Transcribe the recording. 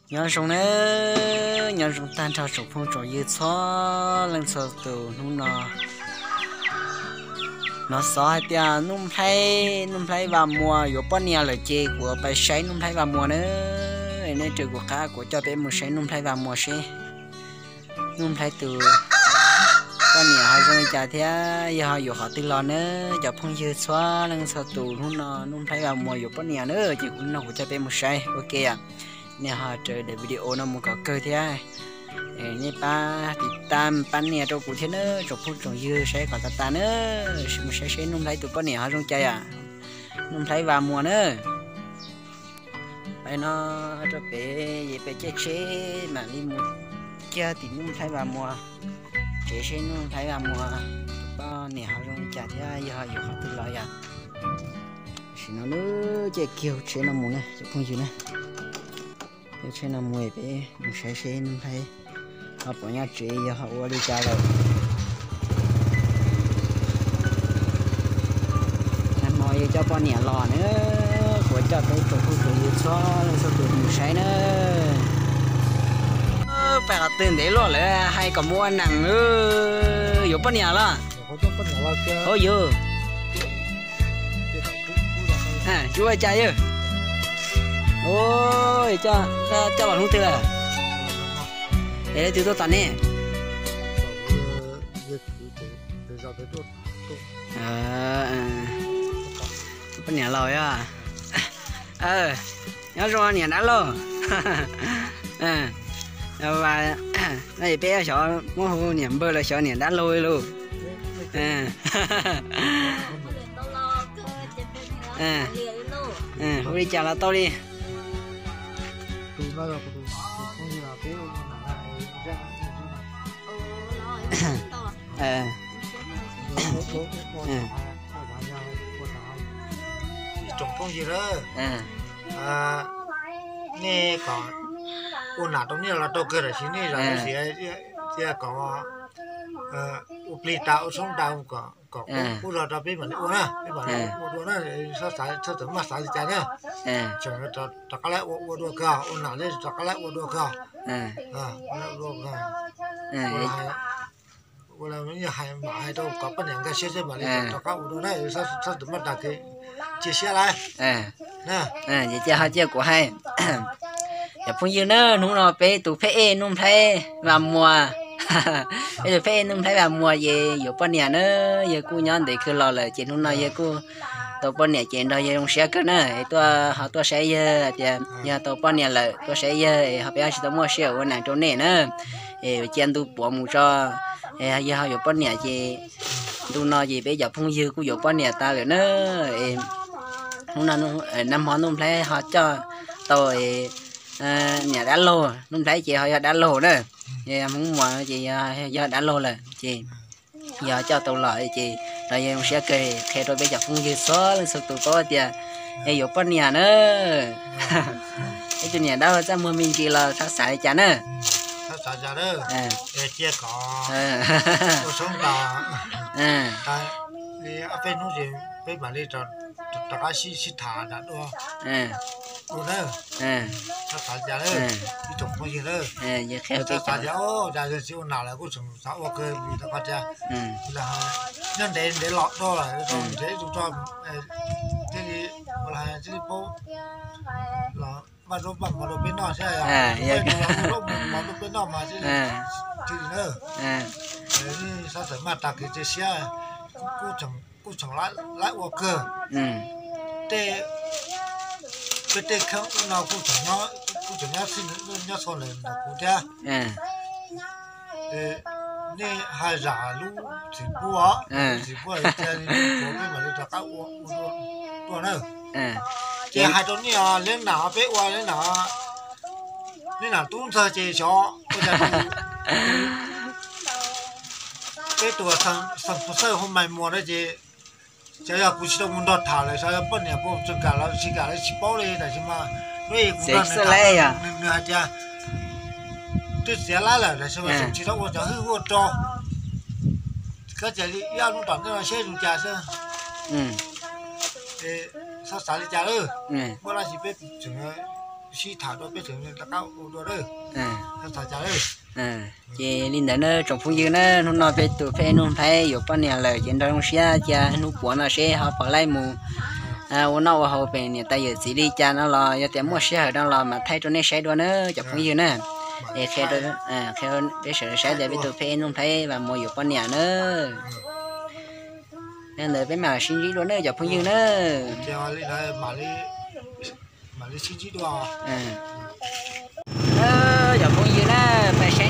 Nyob zoo nawb, nyob zoo tag nrho tsoom phooj tsoom ywg txhua leej txhua tus. Hnub no hnov xov hais tias Nuj Nplhaib, Nuj Nplhaib Vas Muas yuav poj niam lawm ces kuv pais saib Nuj Nplhaib Vas Muas nawb. Nej raws kuv qab kuv coj peb mus saib Nuj Nplhaib Vas Muas seb Nuj Nplhaib tus poj niam ho zoo li cas thiab yog ho yuav qhov twg los nawb. Cov phooj ywg txhua leej txhua tus, hnub no Nuj Nplhaib Vas Muas yuav poj niam nawb, ces kuv no kuv coj peb mus saib ua ke. Nej ho raws daim video no mus kom kawg thiab, nej pab tiv tam pab nias rau kuv thiab nawb tsoom phooj tsoom ywg, saib kom tas tas nawb. Mus saib seb Nuj Nplhaib tus poj niam ho zoo cas yom. Nuj Nplhaib Vas Muas nawb. Pais no rau pem, pem caij tsheb mam li mus kiag tim Nuj Nplhaib Vas Muas tsev seb Nuj Nplhaib Vas Muas poj niam ho zoo li cas thiab yog ho yuav qhov twg los yom. Tam sim no lub caij kiag tsheb no mus na cov phooj ywg na. Caij tsheb no mus peb mus saib seb Nuj Nplhaib ho puas nyob tsev yog ho ua li cas lawm. Nag hmo yog coj poj niam los na, kuv coj peb tsoom phooj tsoom ywg txhua leej txhua tus mus saib na. Pais qhov twg ntev luaj lawm hais kom mus ua neej. Yuav poj niam los? Hauv yus. Yuav ua cas yog? Coj los hnub twg lawm? Es leej twg tuaj tos nej? Poj niam laus yog. Nyob zoo niam dab laug. No peb xyov muab hu niam npawg los xyov niam dab laug li lauj. Hu li cas los tau li. Tsoom phooj ywg, nej kom ua nam rau nej los rau kawg, tab sis nej zam lub siab cia kom ua plig tas ua tshoob tas kom qub zog rau peb mam li ua na, peb mam li ua dua na, txhob txawm maj xav li cas na. Tseem rov qab lawv ua ua dua kawg, ua nam li rov qab lawv ua dua kawg. Ua li hais mam hais rau kom poj niam nkag siab xwb mam li rov qab ua dua na, txhob txawm maj tas kev cia siab lawm. Ces cia ho cia kuv hais, cov phooj ywg na, hnub no peb tus pheb ej Nuj Nplhaib Vas Muas, peb tus pheb ej Nuj Nplhaib Vas Muas ces yuav poj niam na. Yawg kuj nyob ntev kawg los lawm ces hnub no yawg kuj tau poj niam ces nrog yawg zoo siab kawg na. Es tuaj ho tuaj saib yawg tias yog tau poj niam lawm tuaj saib yawg es ho peb ho tsis tau muaj sij hawm ua neej rau nej na. Es cia ntu puav mus tso, es yawg ho yuav poj niam ces ntu no ces peb cov phooj ywg kuj yuav poj niam tas lawm na. Es hnub no nag hmo Nuj Nplhaib ho coj tau niam dab laug, Nuj Nplhaib ces ho yog dab laug na. Hmoob Muas ces yog dab laug lawm ces yog coj tau los ces los yog zoo siab kawg qhia rau peb cov phooj ywg txhua leej txhua tus paub tias yog yuav poj niam na. Ib tug niam dab laug txaj muag me ntsis los txhob xav li cas na. Cia kom ua tshoob tas, peb hnub ces peb mam li rov qab sib sib tham dua na. Txhob xav li cas, ib tsoom phooj ywg na. Txhob xav tias cas yawg txiv ua nam lawm kuj tseem xav ua kawg li rau qhov tias nyob ntev ntev los dua lawm, ntev ib tug rog thiaj li, thiaj li paub los maj zaub maj mov rau peb noj thiab, ua zaub ua mov rau peb noj mas thiaj li na. Txhob xav maj tas kev cia siab, kuj tseem lab ua kawg. Tej, peb tej kheej ub no kuj tseem nyob, kuj tseem nyob txhij nyob txhua ntawm ntawm kuv thiab. Nej haj zam lub txim pub os, txim pub cia li peb mam li rov qab ua dua na. Ces hais rau nej os, li nam peb ua li nam, li nam tub ntxawg ces xyov ua cas peb tus xeem Phuv Xawj hu Maiv Muas na ces xyov yog kuv tsis tau mus nrog tham lawm, xyov poj niam puas tseem kam los tsis kam los tsis paub li, tab sis mas hnub ib kuv nrog nws tham, nws hais tias twb txiav lab lawm, tab sis mas tseem tsis tau ua cov hwj huaj rau, koj cia li ib ob hnub tom ntej no seb zoo cas xwb. Txhob xav li cas lawm, muaj dab tsi peb tseem sib tham dua peb, ces li ntawd na tsoom phooj ywg na, hnub no peb tus pheb Nuj Nplhaib yuav poj niam lawm ces nrog zoo siab cia hnub puav no seb ho puas laij mus ua noj ua haus pem niam tais yawm txiv li cas no los yog tias muaj sij hawm no los mam thaij rau nej saib dua na cov phooj ywg na. Es qhia, peb sawv daws saib tias peb tus pheb Nuj Nplhaib Vam Muas yuav poj niam na. Yog li ntawd peb mam sib ntsib dua na cov phooj ywg na. Cov phooj ywg na, pais saib